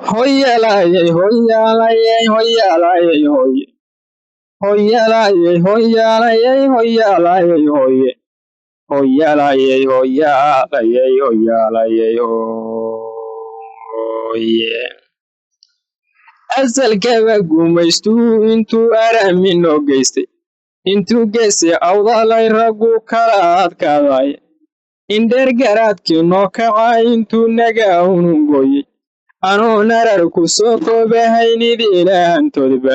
Hoyalayey hoyalayey hoyalayey hoye. Hoyalayey hoyalayey hoyalayey hoye. Hoyalayey hoyalayey hoyalayey hoye. Asalkaba gumaystuu intuu arami noo geystay. Intuu geesay awdalay raggu kala adkaaday. Indheer garaadkii noo kacay intuu naga unugooyey. Anuu narar ku soo koobahaynid ilaahantoodba.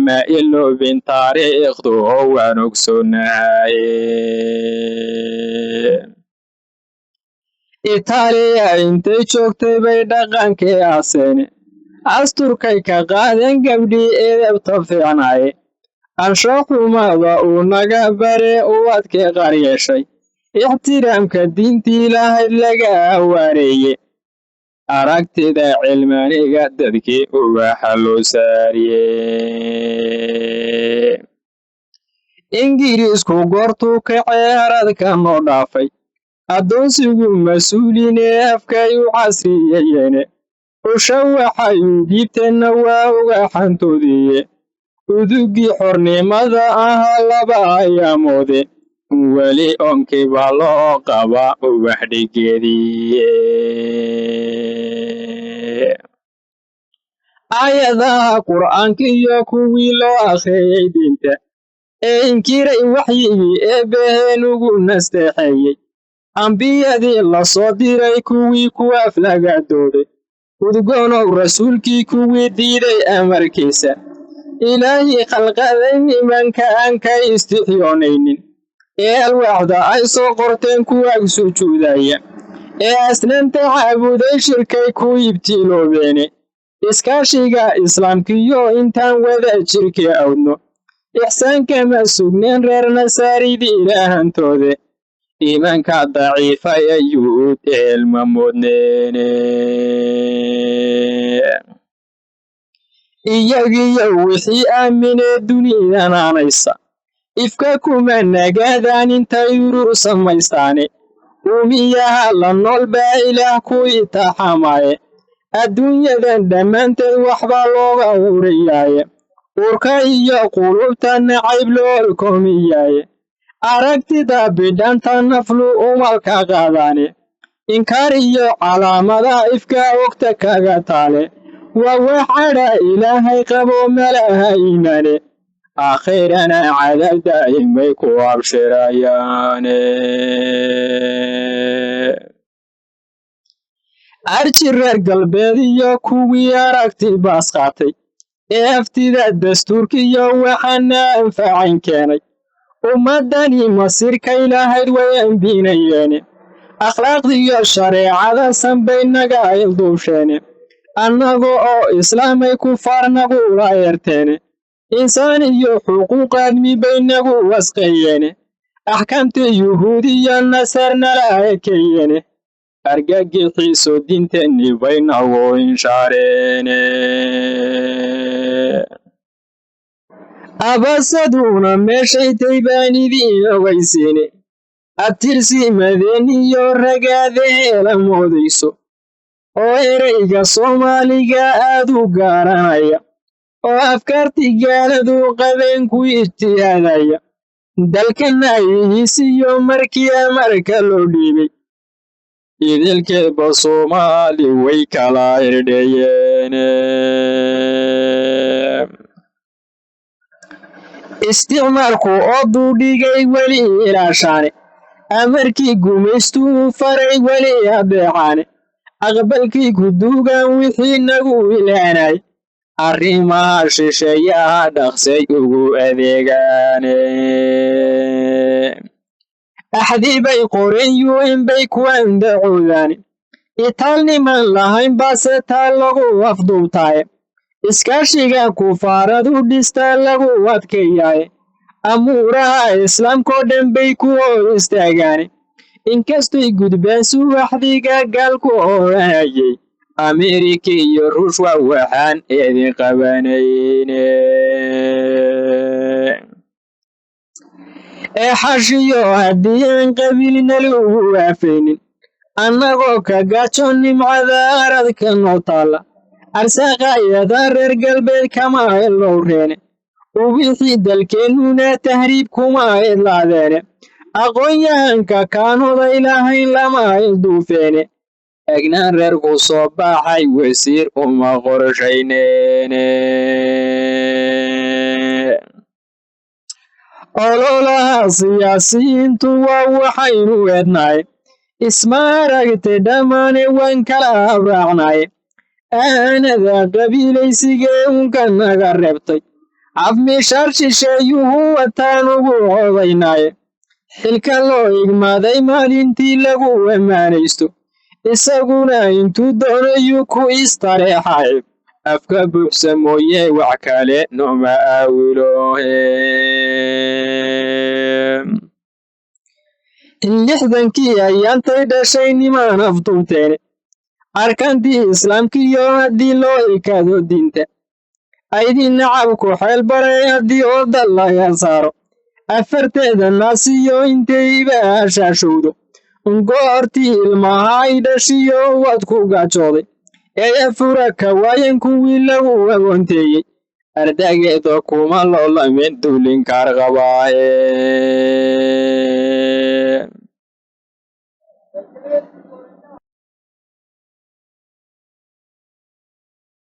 Ma iloobin taariikhdu oo waan ogsoonahay. Itaaliya intay joogtay bay dhaqankii aaseene. Asturkay ka qaadeen gabdhii edebta fiicnaaye. Anshaxumada uu naga bare ubadkii qaar yeeshay. Ixtiraamka diintii lahayd laga waareeye. Aragtida cilmaaniga dadkii ubaxa loo saariye. Ingiriisku goortuu kacay aradka noo dhaafay. Addoonsigu mas-uuliine afkay u casriyeeyeene. Usha waxay u dhiibteenna waa ugaxantoodiiye. Udugii xornimada ahaa laba ayaamoode. Weli oonkii baa loo qabaa ubax dhigeediye. Aayadaha Qur'aanka iyo kuwii loo akhriyay diinta. Ee inkiray waxyigii eebbaheen ugu nasteexeeyey. Ambiyadii la soo diray kuwii ku aflagadooday. Udgoonow rasuulkii kuwii diiday amarkiisa. Ilaahii khalqaday nimanka aan ka istixyoonaynin. Ee alwaaxda ay soo qorteen ku ag sujuudaya. Ee asnaamta caabuday shirkay ku ibtiloobeene. Iskaashiga islaamkiyo intaan wada jirkii awdno. Ixsaankama sugneen reer nasaaridii ilaahantoode. Iimaanka daciifay ayuu eelma moodneene. Iyagiyo wixii aaminee dunidan aanaysa. Ifka kuma nagaadaan intay urur samaystaane. Uumiyaha la nool baa ilaah ku itaxamaaye. Adduunyadan dhammaanteed waxbaa looga uriyaaye. Uurka iyo qulubta nacayb loo olkoomiyaaye. Aragtida bidhanta naflu umalka qaadaane. Inkaar iyo calaamadaha ifka ogta kaga taale. Waa wax cadha ilaahay qabo malaha iimaane. Aakhirana cadaab daa'imay ku abshirayaane. Arji reer galbeed iyo kuwii aragti baas qaatay. Ee aftida dastuurkiyo waxaana anfacayn keenay. Ummadani masiirkay lahayd way ambinayeene. Akhlaaqdiyo shareecada sanbay naga ilduusheene. Annaga oo islaamay kufaar nagula eerteene. Insaan iyo xuquuq aadmi bay nagu wasqeeyeene. Axkaamta yuhuudiyo nasaar nala ekeeyeene. Argagixiso diinteenni bay nagu inshaareene. Abasaduna meeshay tay baan idiin ogeysiine. Abtirsimadeen iyo ragaade heela moodayso. Oo ereyga Soomaaliga aad u garanaya. Oo afkaarti gaaladu qabeen ku ijtihaadaya. Dalkana ayhiisiyo markii amarka loo dhiibay. Idilkeedba Soomaali way kala irdheeyeene. Isticmaalku oo duudhigay weli ilaashaane. Amarkii gumaystuu faray weli adeecaane. Aqbalkii guduugan wixii nagu ilaanay. Arrimaha shisheeyaha dhaqsay ugu adeegaane. Axdii bay qoreen UN bay ku andacoodaane. Itaalniman lahayn baase taa lagu afduubtaaye. Iskaashiga kufaaradu dhistaa lagu adkeeyaaye. Amuuraha islaamkoo dhan bay ku hor istaagaane. Inkastoy gudbeen subaxdiga gaalku odhanayay. Ameerika iyo Ruushwa waxaan idin qabanayne. Ee xashiyo haddii aan qabiilna lagu waafaynin. Annagoo ka gaajo nimcada aradka noo taalla. Arsaaqayada reer galbeed kama elowreene, ubixii dalkeennuna tahriib kuma idlaadeene, aqoon-yahanka kaanoday lahayn lama ilduufeene, egnaan reer ku soo baxay wasiir uma qorshayneene. Ololaha siyaasiyiintu waa waxaynu eednaay, isma aragte dhammaane waan kala abraacnaay. Aanada qabiilaysigee unka naga reebtay, afmishaar shisheeyuhu wataan ugu codaynaaye. Xilka loo igmaday maalintii lagu ammaanaysto, isaguna intuu doonayuu ku istareexaye, afka buuxsa mooye wax kale nooma aawilohe. 60kii ayaantay dhashay nimaan afduubteene, arkantii islaamkiyo haddii loo ikaado diinta, aydin nacabku xeel baray haddii ooda laga saaro, afarteeda naasiyo intayba ashaashowdo, goortii ilmaha ay dhashiyo waad ku gaajooday, ee afura ka waayan kuwii lagu agoonteeyey, ardageeda kuma loolamin duulinkaar qabaaye.